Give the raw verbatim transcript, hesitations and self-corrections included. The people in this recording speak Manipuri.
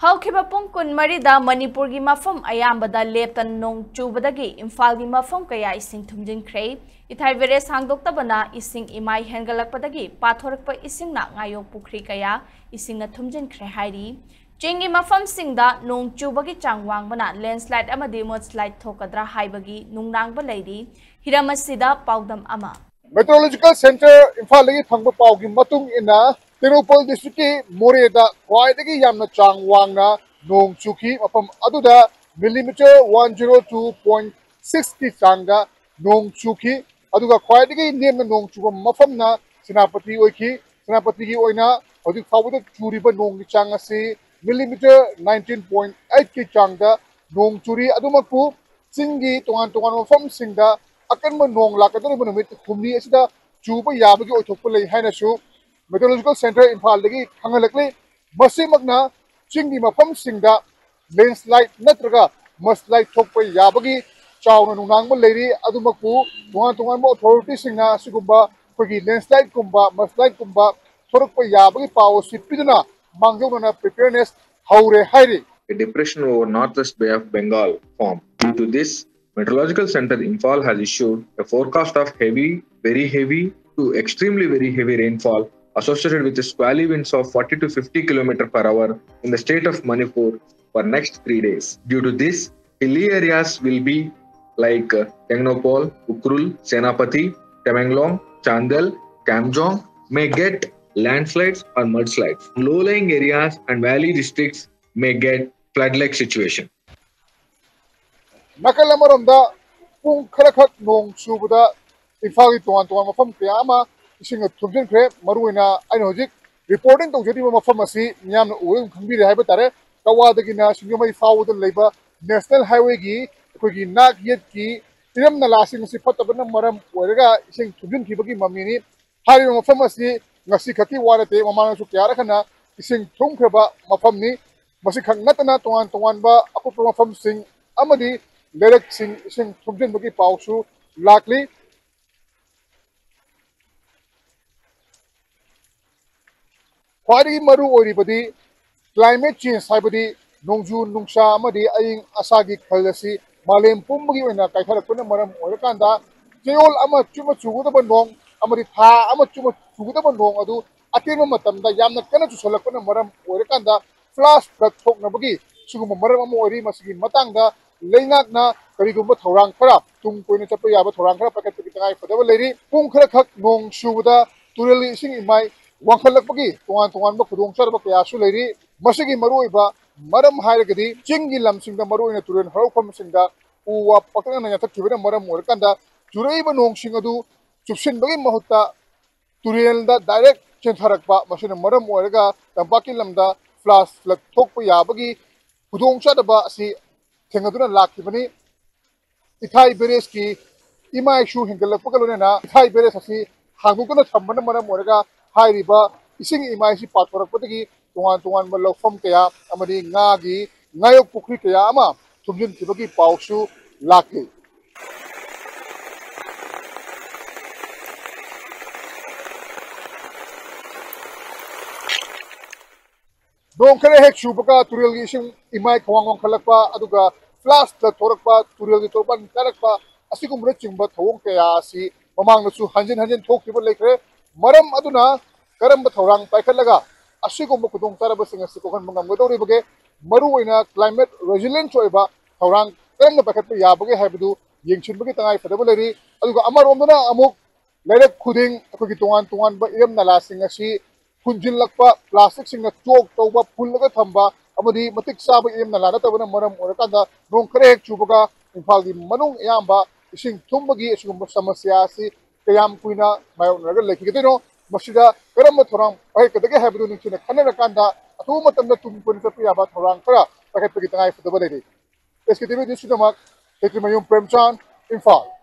ꯍꯧꯈꯤꯕ ꯄꯨꯡ ꯀꯨꯟꯃꯔꯤꯗ ꯃꯅꯤꯄꯨꯔꯒꯤ ꯃꯐꯝ ꯑꯌꯥꯝꯕꯗ ꯂꯦꯞꯇꯅ ꯅꯣꯡ ꯆꯨꯕꯗꯒꯤ ꯏꯝꯐꯥꯜꯒꯤ ꯃꯐꯝ ꯀꯌꯥ ꯏꯁꯤꯡ ꯊꯨꯝꯖꯤꯟꯈ꯭ꯔꯦ꯫ ꯏꯊꯥꯏ ꯕꯦꯔꯦꯖ ꯍꯥꯡꯗꯣꯛꯇꯕꯅ ꯏꯁꯤꯡ ꯏꯃꯥꯏ ꯍꯦꯟꯒꯠꯂꯛꯄꯗꯒꯤ ꯄꯥꯊꯣꯔꯛꯄ ꯏꯁꯤꯡꯅ ꯉꯥꯌꯣꯛ ꯄꯨꯈ꯭ꯔꯤ ꯀꯌꯥ ꯏꯁꯤꯡꯅ ꯊꯨꯝꯖꯤꯟꯈ꯭ꯔꯦ ꯍꯥꯏꯔꯤ꯫ ꯆꯤꯡꯒꯤ ꯃꯐꯝꯁꯤꯡꯗ ꯅꯣꯡ ꯆꯨꯕꯒꯤ ꯆꯥꯡ ꯋꯥꯡꯕꯅ ꯂꯦꯟꯁꯂꯥꯏꯠ ꯑꯃꯗꯤ ꯃꯨꯗꯁꯂꯥꯏꯠ ꯊꯣꯛꯀꯗ꯭ꯔꯥ ꯍꯥꯏꯕꯒꯤ ꯅꯨꯡꯅꯥꯡꯕ ꯂꯩꯔꯤ꯫ ꯍꯤꯔꯝ ꯑꯁꯤꯗ ꯄꯥꯎꯗꯝ ꯑꯃ꯫ Meteorological Centre ꯏꯝꯐꯥꯜꯗꯒꯤ ꯐꯪꯕ ꯄꯥꯎꯒꯤ ꯃꯇꯨꯡ ꯏꯟꯅ, ꯇꯦꯡꯅꯧꯄꯜ district ꯀꯤ ꯃꯣꯔꯦꯗ ꯈ꯭ꯋꯥꯏꯗꯒꯤ ꯌꯥꯝꯅ ꯆꯥꯡ ꯋꯥꯡꯅ ꯅꯣꯡ ꯆꯨꯈꯤ꯫ ꯃꯐꯝ ꯑꯗꯨꯗ millimeter one zero two point six ꯀꯤ ꯆꯥꯡꯗ ꯅꯣꯡ ꯆꯨꯈꯤ꯫ ꯑꯗꯨꯒ ꯈ꯭ꯋꯥꯏꯗꯒꯤ ꯅꯦꯝꯅ ꯅꯣꯡ ꯆꯨꯕ ꯃꯐꯝꯅ ꯁꯦꯅꯥꯄꯇꯤ ꯑꯣꯏꯈꯤ꯫ ꯁꯦꯅꯥꯄꯇꯤꯒꯤ ꯑꯣꯏꯅ ꯍꯧꯖꯤꯛ ꯐꯥꯎꯕꯗ ꯆꯨꯔꯤꯕ ꯅꯣꯡꯒꯤ ꯆꯥꯡ ꯑꯁꯤ millimeter nineteen point eight ꯀꯤ ꯆꯥꯡꯗ ꯅꯣꯡ ꯆꯨꯔꯤ꯫ ꯑꯗꯨꯃꯛꯄꯨ ꯆꯤꯡꯒꯤ ꯇꯣꯉꯥꯟ ꯇꯣꯉꯥꯟꯕ ꯃꯐꯝꯁꯤꯡꯗ ꯑꯀꯟꯕ ꯅꯣꯡ ꯂꯥꯛꯀꯗꯧꯔꯤꯕ ꯅꯨꯃꯤꯠ ꯍꯨꯝꯅꯤ ꯑꯁꯤꯗ ꯆꯨꯕ ꯌꯥꯕꯒꯤ ꯑꯣꯏꯊꯣꯛꯄ ꯂꯩ ꯍꯥꯏꯅꯁꯨ Meteorological Centre ꯏꯝꯐꯥꯜꯗꯒꯤ ꯈꯪꯍꯜꯂꯛꯂꯤ꯫ ꯃꯁꯤꯃꯛꯅ ꯆꯤꯡꯒꯤ ꯃꯐꯝꯁꯤꯡꯗ ꯂꯦꯟꯁꯂꯥꯏꯠ ꯅꯠꯇ꯭ꯔꯒ ꯃꯁꯂꯥꯏꯠ ꯊꯣꯛꯄ ꯌꯥꯕꯒꯤ ꯆꯥꯎꯅ ꯅꯨꯡꯅꯥꯡꯕ ꯂꯩꯔꯤ꯫ ꯑꯗꯨꯃꯛꯄꯨ ꯇꯣꯉꯥꯟ ꯇꯣꯉꯥꯟꯕ ꯑꯣꯊꯣꯔꯤꯇꯤꯁꯤꯡꯅ ꯑꯁꯤꯒꯨꯝꯕ ꯑꯩꯈꯣꯏꯒꯤ ꯂꯦꯟꯁꯂꯥꯏꯠꯀꯨꯝꯕ ꯃꯁꯂꯥꯏꯠꯀꯨꯝꯕ ꯊꯣꯔꯛꯄ ꯌꯥꯕꯒꯤ ꯄꯥꯎ ꯑꯁꯤ ꯄꯤꯗꯨꯅ ꯃꯥꯡꯖꯧꯅꯅ preparedness ꯍꯧꯔꯦ ꯍꯥꯏꯔꯤ꯫ A depression over Northwest Bay of Bengal formed. Due to this, Meteorological Centre Imphal has issued a forecast of heavy, very heavy to extremely very heavy rainfall associated with squally winds of forty to fifty kilometer per hour in the state of Manipur for next three days. Due to this, hilly areas will be like uh, Tengnoupal, Ukhrul, Senapati, Tamenglong, Chandel, Kamjong may get landslides or mudslides. Low-lying areas and valley districts may get flood-like situation. ꯅꯥꯀꯜ ꯑꯃꯔꯣꯝꯗ ꯄꯨꯡ ꯈꯔꯈꯛ ꯅꯣꯡ ꯆꯨꯕꯗ ꯏꯝꯐꯥꯜꯒꯤ ꯇꯣꯉꯥꯟ ꯇꯣꯉꯥꯟꯕ ꯃꯐꯝ ꯀꯌꯥ ꯑꯃ ꯏꯁꯤꯡꯅ ꯊꯨꯝꯖꯤꯟꯈ꯭ꯔꯦ꯫ ꯃꯔꯨꯑꯣꯏꯅ ꯑꯩꯅ ꯍꯧꯖꯤꯛ ꯔꯤꯄꯣꯔꯇꯤꯡ ꯇꯧꯖꯔꯤꯕ ꯃꯐꯝ ꯑꯁꯤ ꯃꯤꯌꯥꯝꯅ ꯎꯕ ꯑꯗꯨꯝ ꯈꯪꯕꯤꯔꯦ ꯍꯥꯏꯕ ꯇꯥꯔꯦ꯫ ꯀꯛꯋꯥꯗꯒꯤꯅ ꯁꯤꯡꯖꯃꯩ ꯐꯥꯎꯕꯗ ꯂꯩꯕ ꯅꯦꯁꯅꯦꯜ ꯍꯥꯏꯋꯦꯒꯤ ꯑꯩꯈꯣꯏꯒꯤ ꯅꯥꯛ ꯌꯦꯠꯀꯤ ꯏꯔꯝ ꯅꯂꯥꯁꯤꯡ ꯑꯁꯤ ꯐꯠꯇꯕꯅ ꯃꯔꯝ ꯑꯣꯏꯔꯒ ꯏꯁꯤꯡ ꯊꯨꯝꯖꯤꯟꯈꯤꯕꯒꯤ ꯃꯃꯤꯅꯤ꯫ ꯍꯥꯏꯔꯤꯕ ꯃꯐꯝ ꯑꯁꯤ ꯉꯁꯤ ꯈꯛꯀꯤ ꯋꯥ ꯅꯠꯇꯦ, ꯃꯃꯥꯡꯗꯁꯨ ꯀꯌꯥꯔꯛ ꯍꯟꯅ ꯏꯁꯤꯡ ꯊꯨꯝꯈ꯭ꯔꯕ ꯃꯐꯝꯅꯤ꯫ ꯃꯁꯤꯈꯛ ꯅꯠꯇꯅ ꯇꯣꯉꯥꯟ ꯇꯣꯉꯥꯟꯕ ꯑꯀꯨꯠꯄ ꯃꯐꯝꯁꯤꯡ ꯑꯃꯗꯤ ꯂꯩꯔꯛꯁꯤꯡ ꯏꯁꯤꯡ ꯊꯨꯝꯖꯤꯟꯕꯒꯤ ꯄꯥꯎꯁꯨ ꯂꯥꯛꯂꯤ꯫ ꯈ꯭ꯋꯥꯏꯗꯒꯤ ꯃꯔꯨ ꯑꯣꯏꯔꯤꯕꯗꯤ Climate change ꯍꯥꯏꯕꯗꯤ ꯅꯣꯡꯖꯨ ꯅꯨꯡꯁꯥ ꯑꯃꯗꯤ ꯑꯏꯪ ꯑꯁꯥꯒꯤ ꯈꯜ ꯑꯁꯤ ꯃꯥꯂꯦꯝ ꯄꯨꯝꯕꯒꯤ ꯑꯣꯏꯅ ꯀꯥꯏꯊꯔꯛꯄꯅ ꯃꯔꯝ ꯑꯣꯏꯔꯀꯥꯟꯗ, ꯆꯌꯣꯜ ꯑꯃ ꯆꯨꯝꯅ ꯆꯨꯒꯗꯕ ꯅꯣꯡ ꯑꯃꯗꯤ ꯊꯥ ꯑꯃ ꯆꯨꯝꯅ ꯆꯨꯒꯗꯕ ꯅꯣꯡ ꯑꯗꯨ ꯑꯇꯦꯟꯕ ꯃꯇꯝꯗ ꯌꯥꯝꯅ ꯀꯟꯅ ꯆꯨꯁꯜꯂꯛꯄꯅ ꯃꯔꯝ ꯑꯣꯏꯔꯀꯥꯟꯗ, flash flood ꯊꯣꯛꯅꯕꯒꯤ ꯁꯤꯒꯨꯝꯕ ꯃꯔꯝ ꯑꯃ ꯑꯣꯏꯔꯤ꯫ ꯃꯁꯤꯒꯤ ꯃꯇꯥꯡꯗ ꯂꯩꯉꯥꯛꯅ ꯀꯔꯤꯒꯨꯝꯕ ꯊꯧꯔꯥꯡ ꯈꯔ, ꯇꯨꯡ ꯀꯣꯏꯅ ꯆꯠꯄ ꯌꯥꯕ ꯊꯧꯔꯥꯡ ꯈꯔ ꯄꯥꯏꯈꯠꯄꯒꯤ ꯇꯉꯥꯏ ꯐꯗꯕ ꯂꯩꯔꯤ꯫ ꯄꯨꯡ ꯈꯔꯈꯛ ꯅꯣꯡ ꯆꯨꯕꯗ ꯇꯨꯔꯦꯜꯒꯤ ꯏꯁꯤꯡ ꯏꯃꯥꯏ ꯋꯥꯡꯈꯠꯂꯛꯄꯒꯤ ꯇꯣꯉꯥꯟ ꯇꯣꯉꯥꯟꯕ ꯈꯨꯗꯣꯡꯆꯥꯗꯕ ꯀꯌꯥꯁꯨ ꯂꯩꯔꯤ꯫ ꯃꯁꯤꯒꯤ ꯃꯔꯨꯑꯣꯏꯕ ꯃꯔꯝ ꯍꯥꯏꯔꯒꯗꯤ, ꯆꯤꯡꯒꯤ ꯂꯝꯁꯤꯡꯗ, ꯃꯔꯨꯑꯣꯏꯅ ꯇꯨꯔꯦꯜ ꯍꯧꯔꯛꯐꯝꯁꯤꯡꯗ ꯎ ꯋꯥ ꯄꯥꯛꯇꯛꯅꯅ ꯌꯥꯟꯊꯠꯈꯤꯕꯅ ꯃꯔꯝ ꯑꯣꯏꯔꯀꯥꯟꯗ, ꯆꯨꯔꯛꯏꯕ ꯅꯣꯡꯁꯤꯡ ꯑꯗꯨ ꯆꯨꯞꯁꯤꯟꯕꯒꯤ ꯃꯍꯨꯠꯇ ꯇꯨꯔꯦꯜꯗ direct ꯆꯦꯟꯊꯔꯛꯄ, ꯃꯁꯤꯅ ꯃꯔꯝ ꯑꯣꯏꯔꯒ ꯇꯝꯄꯥꯛꯀꯤ ꯂꯝꯗ flash flood ꯊꯣꯛꯄ ꯌꯥꯕꯒꯤ ꯈꯨꯗꯣꯡꯆꯥꯗꯕ ꯑꯁꯤ ꯊꯦꯡꯅꯗꯨꯅ ꯂꯥꯛꯈꯤꯕꯅꯤ꯫ ꯏꯊꯥꯏ barrageꯀꯤ ꯏꯃꯥꯏꯁꯨ ꯍꯦꯟꯒꯠꯂꯛꯄꯒ ꯂꯣꯏꯅꯅ ꯏꯊꯥꯏ barrage ꯑꯁꯤ ꯍꯥꯡꯗꯣꯛꯇꯨꯅ ꯊꯝꯕꯅ ꯃꯔꯝ ꯑꯣꯏꯔꯒ ꯍꯥꯏꯔꯤꯕ ꯏꯁꯤꯡ ꯏꯃꯥꯏꯁꯤ ꯄꯥꯊꯣꯔꯛꯄꯗꯒꯤ ꯇꯣꯉꯥꯟ ꯇꯣꯉꯥꯟꯕ ꯂꯧꯐꯝ ꯀꯌꯥ ꯑꯃꯗꯤ ꯉꯥꯒꯤ ꯉꯥꯌꯣꯛ ꯄꯨꯈ꯭ꯔꯤ ꯀꯌꯥ ꯑꯃ ꯊꯨꯝꯖꯤꯟꯈꯤꯕꯒꯤ ꯄꯥꯎꯁꯨ ꯂꯥꯛꯂꯤ꯫ ꯅꯣꯡ ꯈꯔ ꯍꯦꯛ ꯆꯨꯕꯒ ꯇꯨꯔꯦꯜꯒꯤ ꯏꯁꯤꯡ ꯏꯃꯥꯏ ꯈꯣꯡ ꯋꯥꯡꯈꯠꯂꯛꯄ, ꯑꯗꯨꯒ flash flood ꯊꯣꯔꯛꯄ, ꯇꯨꯔꯦꯜꯒꯤ ꯇꯣꯔꯕꯥꯟ ꯀꯥꯏꯔꯛꯄ, ꯑꯁꯤꯒꯨꯝꯕꯅꯆꯤꯡꯕ ꯊꯧꯑꯣꯡ ꯀꯌꯥ ꯑꯁꯤ ꯃꯃꯥꯡꯗꯁꯨ ꯍꯟꯖꯤꯟ ꯍꯟꯖꯤꯟ ꯊꯣꯛꯈꯤꯕ ꯂꯩꯈ꯭ꯔꯦ꯫ ꯃꯔꯝ ꯑꯗꯨꯅ ꯀꯔꯝꯕ ꯊꯧꯔꯥꯡ ꯄꯥꯏꯈꯠꯂꯒ ꯑꯁꯤꯒꯨꯝꯕ ꯈꯨꯗꯣꯡꯆꯥꯗꯕꯁꯤꯡ ꯑꯁꯤ ꯀꯣꯛꯍꯟꯕ ꯉꯝꯒꯗꯧꯔꯤꯕꯒꯦ? ꯃꯔꯨꯑꯣꯏꯅ climate resilient ꯑꯣꯏꯕ ꯊꯧꯔꯥꯡ ꯀꯔꯝꯅ ꯄꯥꯏꯈꯠꯄ ꯌꯥꯕꯒꯦ ꯍꯥꯏꯕꯗꯨ ꯌꯦꯡꯁꯤꯟꯕꯒꯤ ꯇꯉꯥꯏ ꯐꯗꯕ ꯂꯩꯔꯤ꯫ ꯑꯗꯨꯒ ꯑꯃꯔꯣꯝꯗꯅ ꯑꯃꯨꯛ ꯂꯩꯔꯛ ꯈꯨꯗꯤꯡ ꯑꯩꯈꯣꯏꯒꯤ ꯇꯣꯉꯥꯟ ꯇꯣꯉꯥꯟꯕ ꯏꯔꯝ ꯅꯂꯥꯁꯤꯡ ꯑꯁꯤ ꯐꯨꯟꯖꯤꯜꯂꯛꯄ, plasticꯁꯤꯡꯅ ꯆꯣꯛ ꯇꯧꯕ, ꯐꯨꯜꯂꯒ ꯊꯝꯕ ꯑꯃꯗꯤ ꯃꯇꯤꯛ ꯆꯥꯕ ꯏꯔꯝ ꯅꯂꯥ ꯅꯠꯇꯕꯅ ꯃꯔꯝ ꯑꯣꯏꯔꯀꯥꯟꯗ, ꯅꯣꯡ ꯈꯔ ꯍꯦꯛ ꯆꯨꯕꯒ ꯏꯝꯐꯥꯜꯒꯤ ꯃꯅꯨꯡ ꯑꯌꯥꯝꯕ ꯏꯁꯤꯡ ꯊꯨꯝꯕꯒꯤ ꯑꯁꯤꯒꯨꯝꯕ ꯁꯃꯁ꯭ꯌꯥ ꯑꯁꯤ ꯀꯌꯥꯝ ꯀꯨꯏꯅ ꯃꯥꯌꯣꯛꯅꯔꯒ ꯂꯩꯈꯤꯒꯗꯣꯏꯅꯣ? ꯃꯁꯤꯗ ꯀꯔꯝꯕ ꯊꯧꯔꯥꯡ ꯄꯥꯏꯈꯠꯀꯗꯒꯦ ꯍꯥꯏꯕꯗꯨ ꯅꯤꯡꯊꯤꯅ ꯈꯟꯅꯔꯀꯥꯟꯗ, ꯑꯊꯨꯕ ꯃꯇꯝꯗ ꯇꯨꯡ ꯀꯣꯏꯅ ꯆꯠꯄ ꯌꯥꯕ ꯊꯧꯔꯥꯡ ꯈꯔ ꯄꯥꯏꯈꯠꯄꯒꯤ ꯇꯉꯥꯏ ꯐꯗꯕ ꯂꯩꯔꯤ꯫ SKTV Newsꯀꯤꯗꯃꯛ ꯈꯦꯇ꯭ꯔꯤꯃꯌꯨꯝ ꯄ꯭ꯔꯦꯝꯆꯥꯟ, ꯏꯝꯐꯥꯜ꯫